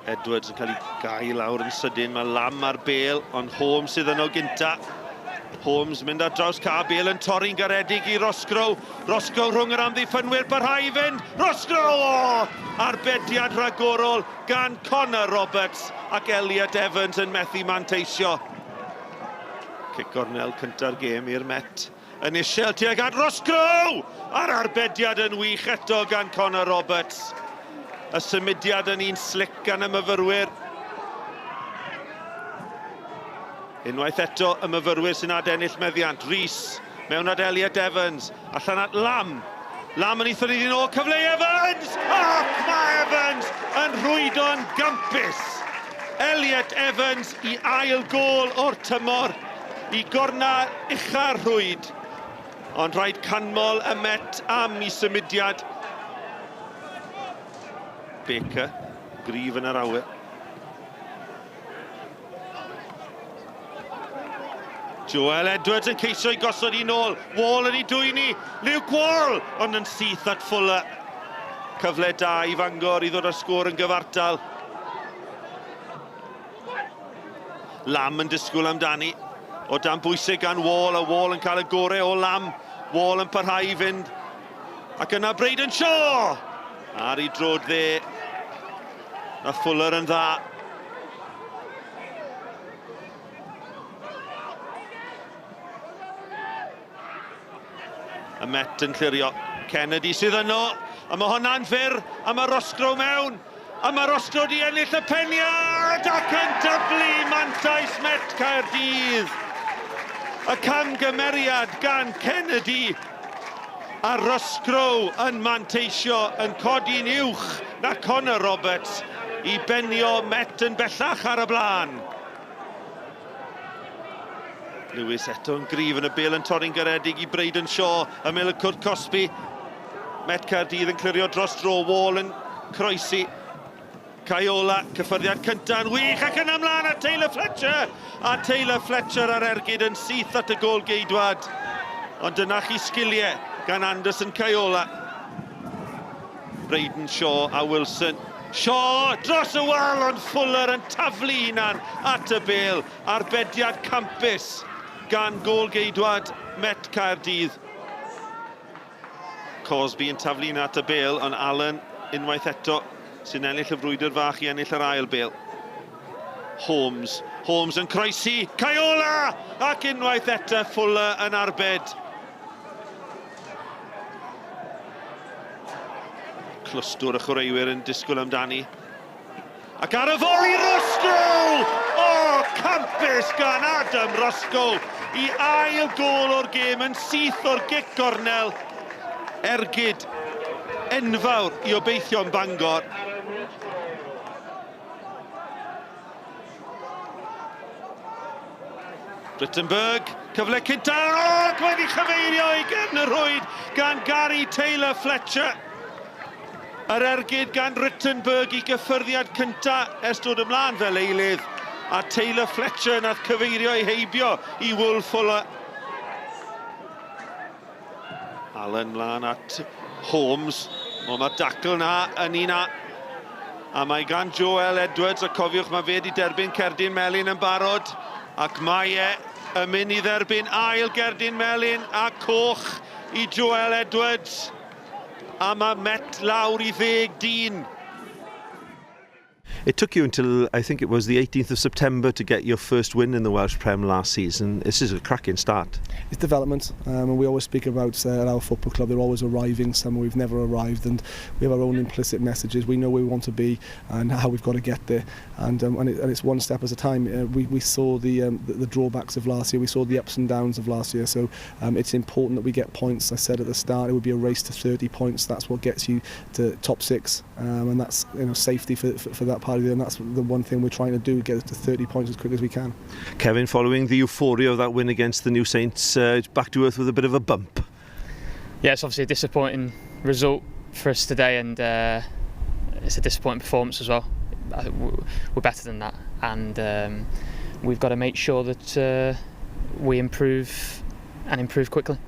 Edwards yn cael ei gau lawr yn sydyn. Mae Lam ar bel, ond Holmes sydd yno gynta. Holmes mynd ar draws ca, bel yn torri'n garedig i Roscrow. Roscrow rhwng yr amddiffynwyr, parhau i fynd. Roscrow! O! Arbediad rhagorol gan Connor Roberts ac Elliot Evans yn methu manteisio. Cic gornel cynta'r gêm i'r Met. Yn isel tuag at Roscrow! A'r arbediad yn wych eto gan Connor Roberts. Y symudiad yn un slic gan y myfyrwyr. Unwaith eto, y myfyrwyr sy'n adennill meddiant. Rees mewn at Elliot Evans. Allan at Lam. Lam yn eithaf iddyn nhw. Cyfle i Evans! Ac mae Evans yn rhwydo'n gampus. Elliot Evans i ail gôl o'r tymor. I gorna ucha'r rhwyd. Ond rhaid canmol y Met am i symudiad. Baker, gryf yn yr awyr. Joel Edwards yn ceisio i gosod un ôl. Wall yn ei dwyni. Luke Wall! Ond yn syth at Fuller. Cyfle da i Fangor i ddod â'r sgôr yn gyfartal. Lam yn disgwyl amdani. O dan bwysau gan Wall, a Wall yn cael y gorau o Lam. Wall yn parhau i fynd. Ac yna Brayden Shaw! Ar ei drod dde. A Fuller yn dda. Y Met yn clirio. Kennedy sydd yno. A mae hwnna'n fyr. A mae Roscrow mewn. A mae Roscrow di ennill y peniad ac yn dyblu mantais Met Caerdydd. Y camgymeriad gan Kennedy. A Roscrow yn manteisio yn codi'n uwch na Connor Roberts i benio Met yn bellach ar y blaen. Lewis eto yn gryf yn y bel yn torri'n garedig i Brayden Shaw ymyl y cwrt cosbi. Met Caerdydd yn clirio dros dro, Wall yn croesi. Caiola, cyffyrddiad cyntaf yn wych ac yna ymlaen at Taylor Fletcher! A Taylor Fletcher ar ergyd yn syth at y gôl geidwad. Ond dyna chi sgiliau gan Anderson Caiola. Brayden Shaw a Wilson. Shaw dros y wal ond Fuller yn taflu hunan at y bel. Arbediad campus gan gôl geidwad Met Caerdydd. Cosby yn taflu un at y bel, ond Allen unwaith eto sy'n ennill y frwydr fach i ennill yr ail bel. Holmes, Holmes yn croesi, Caiola! Ac unwaith eto Fuller yn arbed. Clwstwr y chwaraewyr yn disgwyl amdani. Ac ar y foli, Roscoe! O, oh, campus gan Adam Roscoe i ail gôl o'r gêm yn syth o'r gic gornel. Ergyd enfawr i obeithion Bangor. Rittenberg, cyfle cynta, ac wedi chyfeirio i gefn y rhwyd gan Gary Taylor Fletcher. Yr ergyd gan Rittenberg i gyffyrddiad cynta ers dod ymlaen fel eilydd, a Taylor Fletcher nath cyfeirio ei heibio i Will Fuller. Allen mlaen at Holmes. O, mae'r dacl na yn un a... A mae gan Joel Edwards, a cofiwch mae fe wedi derbyn cerdyn melyn yn barod, ac mae e yn mynd i dderbyn ail gerdyn melyn a coch i Joel Edwards. A mae Met lawr i ddeg dyn. It took you until, I think it was the 18th of September to get your first win in the Welsh Prem last season. This is a cracking start. It's development, and we always speak about at our football club, they're always arriving somewhere we've never arrived, and we have our own implicit messages. We know where we want to be and how we've got to get there, and and, it, and it's one step at a time. We, we saw the, the, the drawbacks of last year, we saw the ups and downs of last year, so it's important that we get points. I said at the start it would be a race to 30 points. That's what gets you to top six. And that's you know safety for, for, for that part of the and that's the one thing we're trying to do, get to 30 points as quick as we can. Kevin, following the euphoria of that win against the New Saints, it's back to earth with a bit of a bump. Yeah, it's obviously a disappointing result for us today, and it's a disappointing performance as well. I think we're better than that, and we've got to make sure that we improve and improve quickly.